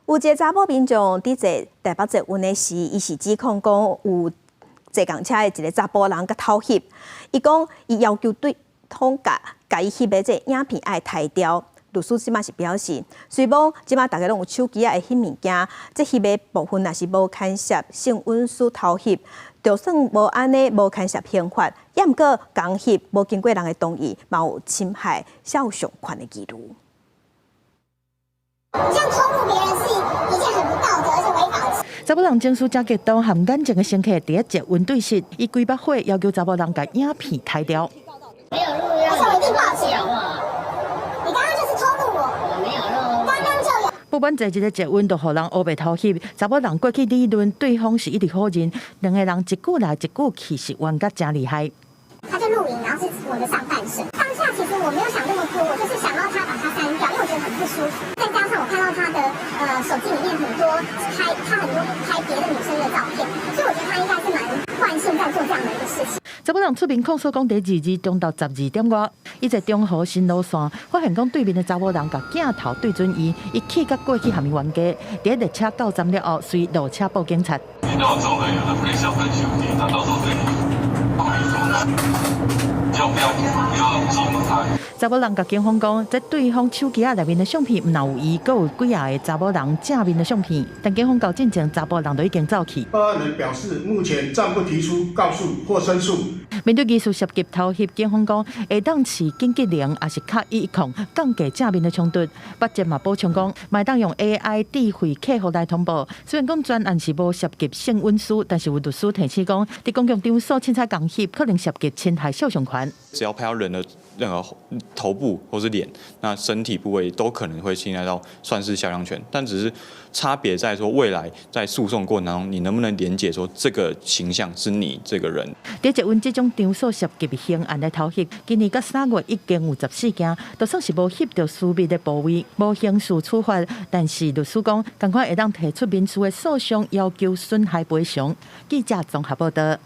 有一个查某民眾佇坐台北捷運的時，伊是指控講有坐仝車的一个查埔人共偷翕，伊講伊要求對方共共伊翕的這个影片愛刣掉。律師這馬是表示，雖罔這馬逐家攏有手機仔會翕物件，這翕的部分若是無牽涉性隱私偷翕，就算無按呢無牽涉刑法，也毋過仝翕無經過人的同意，嘛有侵害肖像權的疑慮。這樣偷錄別人是一件很不道德而且違法的事。查某人情緒誠激動，含眼前的乘客佇咧捷運對質，伊規目火要求查某人共影片刣掉。沒有錄，而且我一定報警。你剛剛就是偷錄我。我沒有錄。剛剛就有。不滿坐一个捷運就予人烏白偷翕，查某人過去理論，對方是一直否認，兩个人一句來一句去，是冤甲誠厲害。他就錄影，然後是我的上半身。當下其實我沒有想那麼多，我就是想要他把它刪掉，因為我覺得很不舒服。再加上我看到他的手機裡面很多拍他很多拍別的女生的照片，所以我覺得他應該是蠻慣性在做這樣的一個事情。查某人出面控訴講，佇22日中晝12點外，伊坐中和新蘆線，發現講對面的查某人共鏡頭對準伊，伊氣甲過去共伊冤家。佇列車到站了後，隨落車報警察。遇到這種人，有的不想分兄弟，他到時候對你要不要不要激怒他？查某人共警方講，這對方手機仔內面的相片毋但有伊，閣有幾仔個查某人正面的相片。但警方到進前，查埔人都已經走去。報案人表示，目前暫不提出告訴或申訴。面對疑似涉及偷翕，警方講會當飼緊急鈴，抑是敲110，降低正面的衝突。北捷嘛補充講，嘛會當用 AI 智慧客服來通報。雖然講全案是無涉及性隱私，但是有律師提醒講，佇公共場所凊彩仝翕，可能涉及侵害肖像權。只要拍到人的任何頭部或是臉，那身體部位都可能會侵害到，算是肖像權。但只是差別在說，未來在訴訟過程當中，你能不能連結說這個形象是你這個人？佇捷運這種場所涉及刑案的偷翕，今年佮3月已經有14件，就算是無翕著私密的部位，無刑事處罰，但是律師講，仝款會當提出民事的訴訟，要求損害賠償。記者綜合報道。